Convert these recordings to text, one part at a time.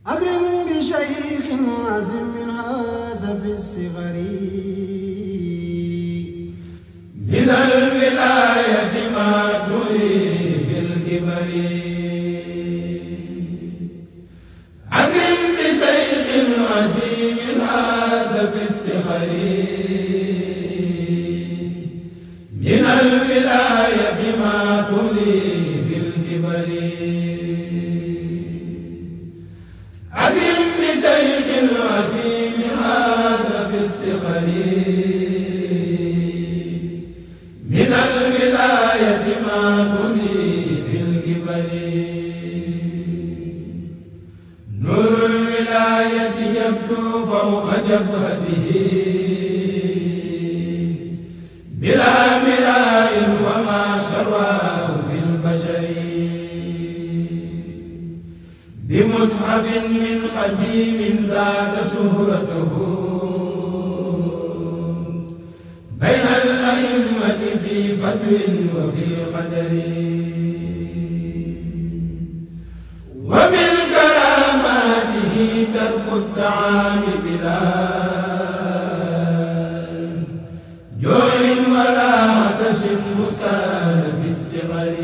أكرم بشيخ عزم من هذا في الصغر من الولاية ما تري في الكبر أكرم بشيخ عزيم هذا في الصغر من الولاية ما تري في الكبر أكرم بشيخ عزيم هذا في الصغر من الولاية ما تلي في الكبر نور الولاية يبدو فوق جبهته بلا مراء وما شراه في البشر بمصحف من قديم زاد شهرته بين الأئمة في بدو وفي قدر ومن كراماته ترك الطعام بلا جوع ولا عطش مستان في الصغر.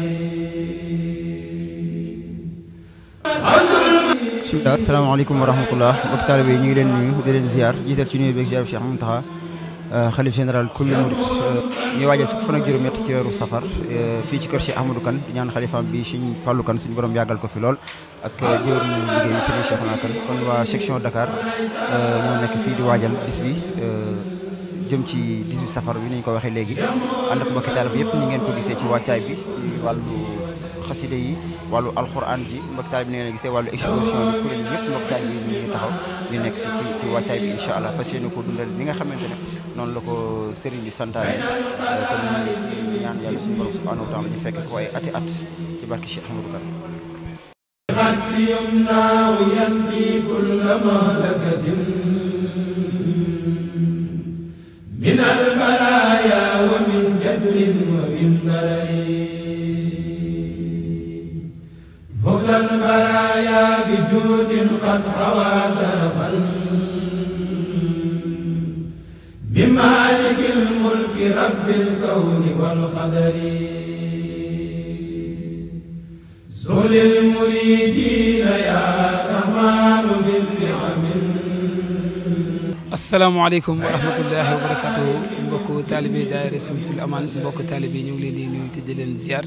bismillah asalaamaaleykum wa rahmatullah mbokk taalibe yi ñu ngi leen nuyu di leen ziar jiital ci nuyu beeg ziar Cheikh Mountakha xalif général kulli murid ñu waajal fukki fan ak juróom-ñett ci weeru safar fii ci kër Cheikh Ahmadou Kane di ñaan xalifaam bi Serigne Fallou Kane suñu borom yàggal ko fi lool ak jëwriñ liggéey yi Serigne Cheikhouna Kane kon waa section Dakar ñoo nekk fii di waajal bis bi jëm ci 18 safar bi ni ñu ko waxee léegi ànd ak mbokki taalibe yëpp ni ngeen ko gisee ci wàccaay bi wàllu xasida yi wàllu alxuraan ji mbokk taalibe bi ni ngeen gisee wàllu exposition bi kuréel yi yëpp mbokk taalibe bi ñu ngi taxaw ñu nekk si ci wàccaay bi incha allah fas yéene ko dundal ni nga xamante ne noonu la ko sëriñ bi santaane kon ñu ngi ñaan yàlla suñu borom subhanahu wa taala ñu fekk ko ay ati at ci barke Cheikh Ahmadou Kane من البلايا ومن جدر ومن ضرر فوق البرايا بجود قد حوى سرفا بمالك الملك رب الكون والقدر زل المريدين يا رحمن بالنعم. asalaamaaleykum wa rahmatullahi wa barakatuhu mbokku taalibe daayira Safinatul Amaan mbokku taalibe ñu ngi leen di nuyu te di leen ziar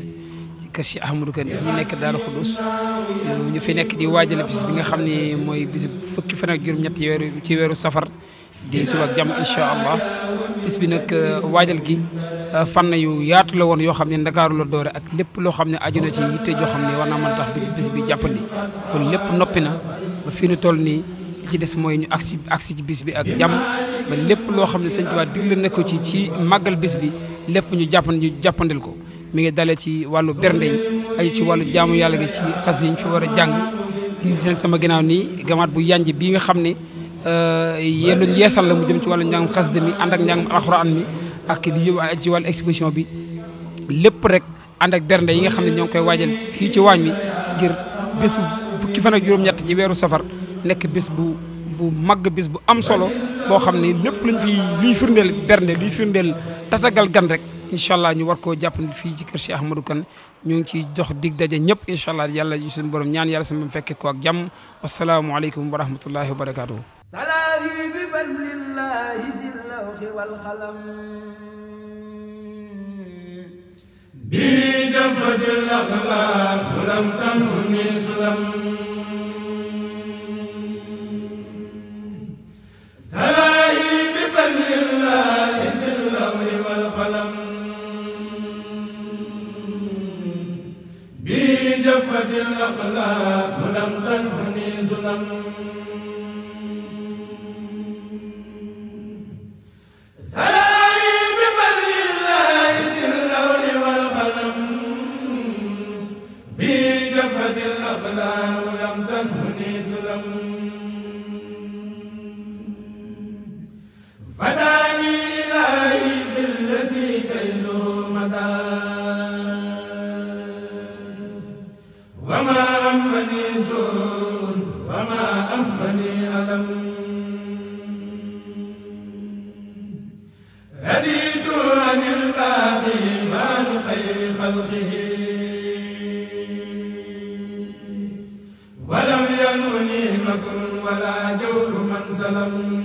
ci kër Cheikh Ahmadou Kane ñu nekk Daaru Xuddus ñu fi nekk di waajal bis bi nga xam ne mooy bis fukki fan ak juróom-ñett ci weeru safar di suba ak jàmm incha allah bis bi nag waajal gi fànn yu yaatu la woon yoo xam ne Ndakaaru la doore ak lépp loo xam ne aju na ci yitte joo xam ne war naa mën a tax bis bi jàppandi kon lépp noppi na ba fii nu toll nii ci des mooy ñu agsi ci bis bi ak jàmm ba lépp loo xam ne sëñ Tuubaa digle na ko ci màggal bis bi lépp ñu jàppandil ko mi ngi dalee ci wàllu bernde yi aju ci wàllu jaamu yàlla gi ci xas yi ñu fi war a jàng ci seen sama ginnaaw nii gamaat bu yanj bii nga xam ne luñ yeesal la mu jëm ci wàllu njàng xas de mi ànd ak njàng alxuraan mi ak di ci wàllu exposition bi lépp rek ànd ak bernde yi nga xam ne ñoo ngi koy waajal fii ci waañ mi ngir bés fukki fan ak juróom-ñett ci weeru safar nekk bis bu màgg bis bu am solo boo xam ne lépp luy firndeel bernde luy firndeel tatagal gan rek incha allah ñu war koo jàppandi fii ci kër Cheikh Ahmadou Kane ñu ngi ciy jox dig daje ñëpp incha allah yàlla suñu borom ñaan yàlla sama fekke ko ak jàmm wasalaamualeykum wa rahmatullahi wa barakatuhu salaahi bi fadlillahi zil lawhi wal qalam bi jafatil axlaaq lam tamuni sulam salaahi bi fadlillahi zil lawhi wal qalam bi jafatil axlaaq lam tamuni sulam فداني إلهي بالذي كيله مدى وما أمني سوء وما أمني ألم رديت عن الباقي عن خير خلقه ولم ينوني مكر ولا جور من سلم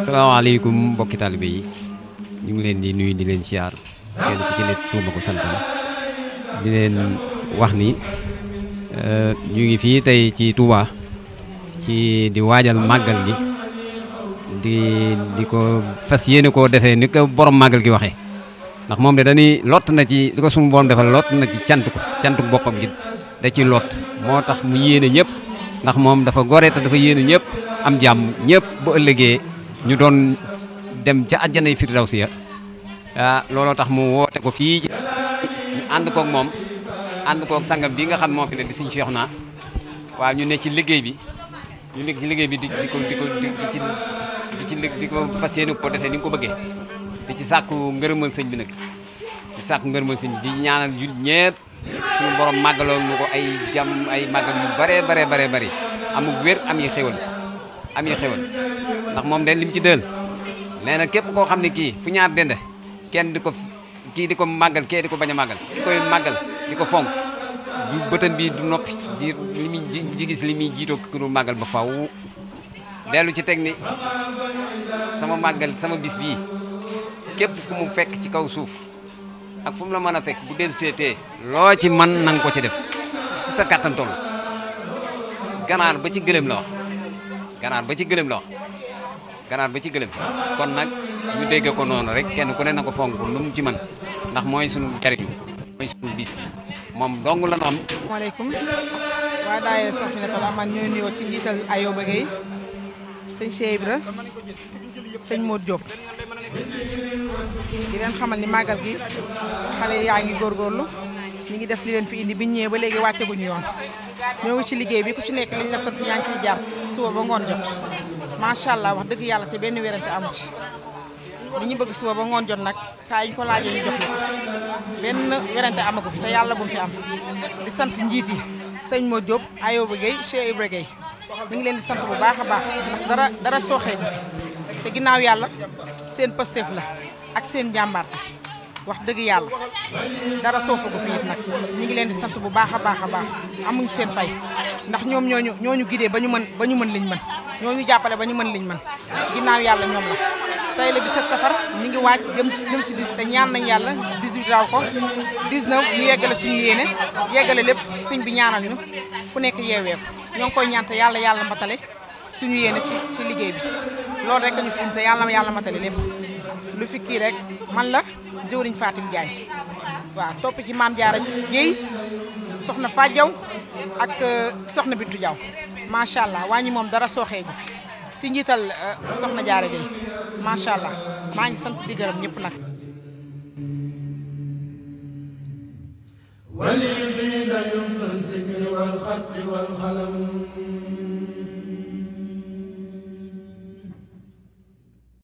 salaamaaleykum mbokki taalibe yi ñu ngi leen di nuyu di leen siyaar kenn ku ci nekk tuuma ko sant di leen wax ni ñu ngi fii tey ci Touba ci di waajal màggal gi di ko fas yéene koo defee ni ko borom màggal gi waxee ndax moom de dañuy lott na ci li ko suñu borom defal lott na ci cantu boppam gi da ci lott moo tax mu yéene ñëpp ndax moom dafa gore te dafa yéene ñëpp am jàmm ñëpp bu ëllëgee ñu doon dem ca àjjanay firdawsiya looloo tax mu woote ko fii ci ñu ànd koog moom ànd koog sangam bi nga xam moo fi ne di Sëñ Seexuna waaw ñu ne ci liggéey bi ñu nekk ci liggéey bi di ko fas yéene ko defee ni nga ko bëggee di ci sàkku ngërëmal sëñ bi nag di sàkku ngërëmal sëñ bi di ñaanal jul ñëpp suñu borom màggaloon mu ko ay jàmm ay màggal yu bare bari amul wér am yi xéwal ndax moom de lim ci dël nee na képp koo xam ne kii fu ñaar dende kenn di ko kii di ko màggal kee di ko bañ a màggal ki koy màggal di ko fonk du bëtan bi du noppi di gis li muy jiitoo ku dul màggal ba faw dellu ci teg ni sama màggal sama bis bii képp ku mu fekk ci kaw suuf ak fu mu la mën a fekk bu del seetee loo ci man nanga ko ci def ci sa kàttan toll ganaar ba ci gëlëm la wax ganaar ba ci gëlëm kon nag ñu dégg ko noonu rek kenn ku ne na ko fonk lu mu ci man ndax mooy sunu jariñu mooy sunu bis moom dong la am. asalaamaaleykum waa daayira Safinatul Aman ñooy nuyoo ci njiital Ayoba Gueye sëñ Cheikh Ibra sëñ Modou Diop di leen xamal ni màggal gi xale yaa ngi góorgóorlu ñi ngi def li leen fi indi biñ ñëwee ba léegi wàcceguñu yoon ñoo ngi ci liggéey bi ku ci nekk liñ la sant yaa ngi ciy jaar suba ba ngoon jot macha allah wax dëgg yàlla te benn wérante amu ci li ñu bëgg suba ba ngoon jot nag saa yi ñu ko laajee ñu jox la ko benn wérante amagu fi te yàlla bu mu fi am di sant njiit yi sëñ Modou Diop Ayoba Gueye Cheikh Ibra Gueye ñu ngi leen di sant bu baax a baax ndax dara sooxee bu fi te ginnaaw yàlla seen pësteef la ak seen jàmbaarte wax dëgg yàlla dara soofagu fi it nag ñu ngi leen di sant bu baax a baax amuñ seen fay ndax ñoom ñooñu gidee ba ñu mën liñ mën ñooñu jàppale ba ñu mën liñ mën ginnaaw yàlla ñoom la tey la 17 safar ñu ngi waaj jëm ci 10 te ñaan nañ yàlla 18 raw ko 19 ñu yeggale suñu yéene yeggale lépp sëñ bi ñaanal ñu ku nekk yeewee ko ñoo ngi koy ñaan te yàlla matale suñu yéene ci liggéey bi loolu rek ñu fi indi te yàlla matale lépp lu fi kii rek man la jëwriñ Fatim Diagne waaw topp ci Maam Jaara Jéy soxna Fa Jaw ak soxna Bintu Jaw macha allah waa ñi moom dara sooxee gu fi ci njiital soxna Jaara Jéy macha allah maa ngi sant di gërëm ñëpp nag wali qiila yumna sikri wal xatti wal xalam